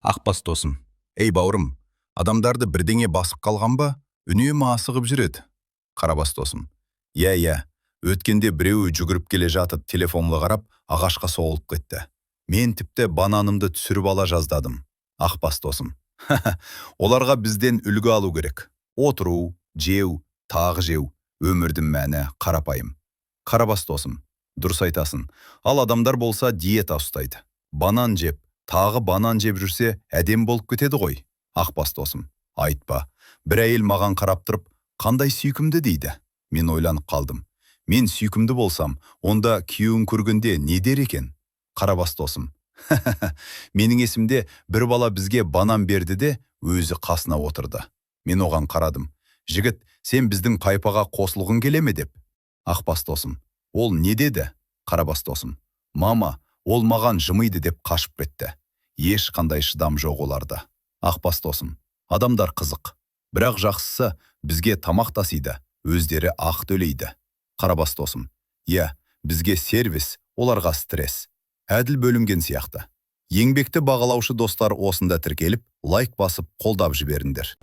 Ақбас досым: «Ей, бауырым, адамдарды бірдеңе басып қалған ба, үнемі асығып жүреді». Қарабас досым: «Иә, өткенде біреуі жүгіріп келе жатып, телефонға қарап, ағашқа соғылып кетті. Мен тіпті бананымды түсіріп ала жаздадым». Ақбас досым: «Оларға бізден үлгі алу керек. Отыру, жеу, тағы жеу. Өмірдің мәні қарапайым». Қарабас досым: «Дұрыс айтасың. Ал адамдар болса, диета ұстайды. Банан жеп, тағы банан жеп жүрсе, әдем болып кетеді ғой». Ақбас досым: «Айтпа. Бір әйел маған қарап тұрып, 'Қандай сүйкімді' дейді. Мен ойланып қалдым. Мен сүйкімді болсам, онда күйеуім көргенде не дер екен?» Қарабас досым: «Менің есімде, бір бала бізге банан берді де, өзі қасына отырды. Мен оған қарадым: 'Жігіт, сен біздің тайпаға қосылғың келе ме?' деп». Ақбас досым: «Ол не деді?» Қарабас досым: «Мама, ол маған жымиды деп қашып кетті. Ешқандай шыдам жоқ оларда». Ақбас досым: «Адамдар қызық. Бірақ жақсысы, бізге тамақ тасиды, өздері ақ төлейді». Қарабас досым: «Иә, бізге сервис, оларға стресс. Әділ бөлінген сияқты». Еңбекті бағалаушы достар, осында тіркеліп, лайк басып, қолдап жіберіңдер.